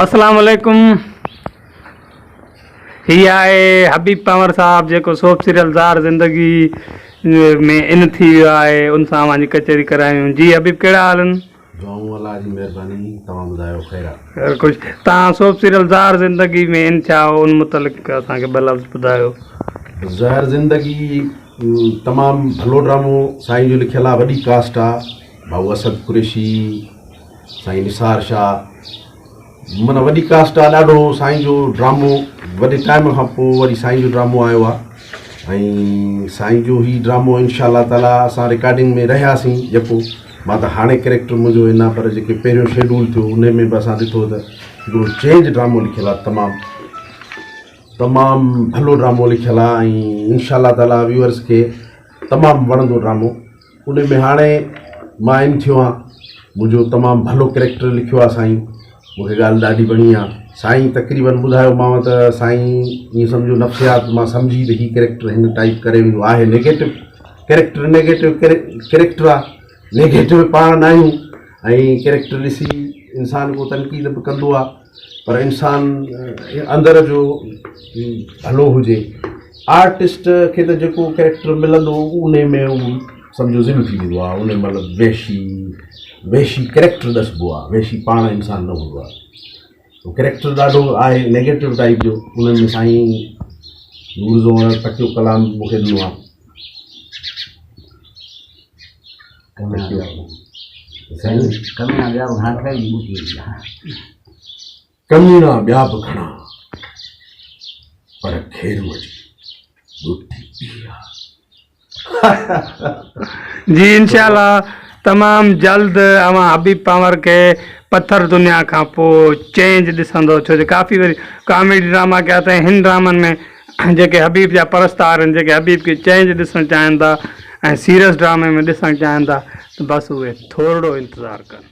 اسلام عليڪم هي آهي حبيب پنور صاحب جيڪو سوپ سيريل زار زندگي ۾ ان ٿي ويو آهي ان سان اوهان جي ڪچهري ڪرايون جي حبيب ڪهڙا حال آهن دعائون الله جي مهرباني توهان ٻڌايو خير آ. خير خوش توهان سوپ سيريل زار زندگي ۾ ان ٿيا آهيو ان متعلق اسان کي ٻه لفظ ٻڌايو. زهر زندگي تمام ڀلو ڊرامو سائين جو لکيل آ وڏي ڪاسٽ آ ڀائو اسد قريشي سائين نثار شاهه معنيٰ وڏي ڪاسٽ آ ڏاڍو سائين جو ڊرامو وڏي ٽائيم کان پوء وري سائين جو ڊرامو آيو آ ۽ سائين جو هي ڊرامو انشاء الله تعاليٰ اسان رڪارڊنگ ۾ رهياسين جيڪو مان ته هاڻي ڪريڪٽر منهنجو ان آ پر جيڪي پهريون شيڊول ٿيو ان ۾ به اسان ڏٺو ته هڪڙو چينج ڊرامو لکيل آ تمام تمام ڀلو ڊرامو لکيل آ ۽ انشاء الله تعاليٰ ويورس کي تمام وڻندو ڊرامو ان ۾ هاڻي مان ان ٿيو آهيان منهنجو تمام ڀلو ڪريڪٽر لکيو آهي سائين مون کي ڳالهه ڏاڍي وڻي آهي سائين تقريبن ٻڌايومانو ته سائين ائين سمجهو نفسيات مان سمجهي ته هي ڪريڪٽر هن ٽائيپ ڪري ويندو آهي نيگيٽو ڪريڪٽر نيگيٽو ڪريڪٽر آهي نيگيٽو پاڻ نه آهيون ۽ ڪريڪٽر ڏسي انسان ڪو تنقيد به ڪندو آهي پر انسان اندر جو ڀلو هجي آرٽسٽ کي ته جيڪو ڪريڪٽر ملندو ان ۾ هو سمجهو ضم ٿي ويندو آهي ان مهل وحشي وحشي ڪريڪٽر ڏسبو آهي وحشي پاڻ انسان نه هوندو آهي ڪريڪٽر ڏاڍو آهي نيگيٽو ٽائيپ جو ان ۾ سائين نور زهر تڪيو ڪلام مون کي ڏنو آهي ڪميڻا ٻيا به گهڻا پر کيروء جي ٻوٽي اها. جي انشاء الله تمام جلد اوهان حبيب پنور کي پٿر دنيا کان پوء چينج ڏسندو ڇو جو ڪافي وري ڪاميڊي ڊراما ڪيا اٿائين هن ڊرامن ۾ جيڪي حبيب جا پرستار آهن جيڪي حبيب کي چينج ڏسڻ چاهين ٿا ۽ سيريس ڊرامي ۾ ڏسڻ چاهين ٿا ته بس اهي ٿورڙو انتظار ڪن.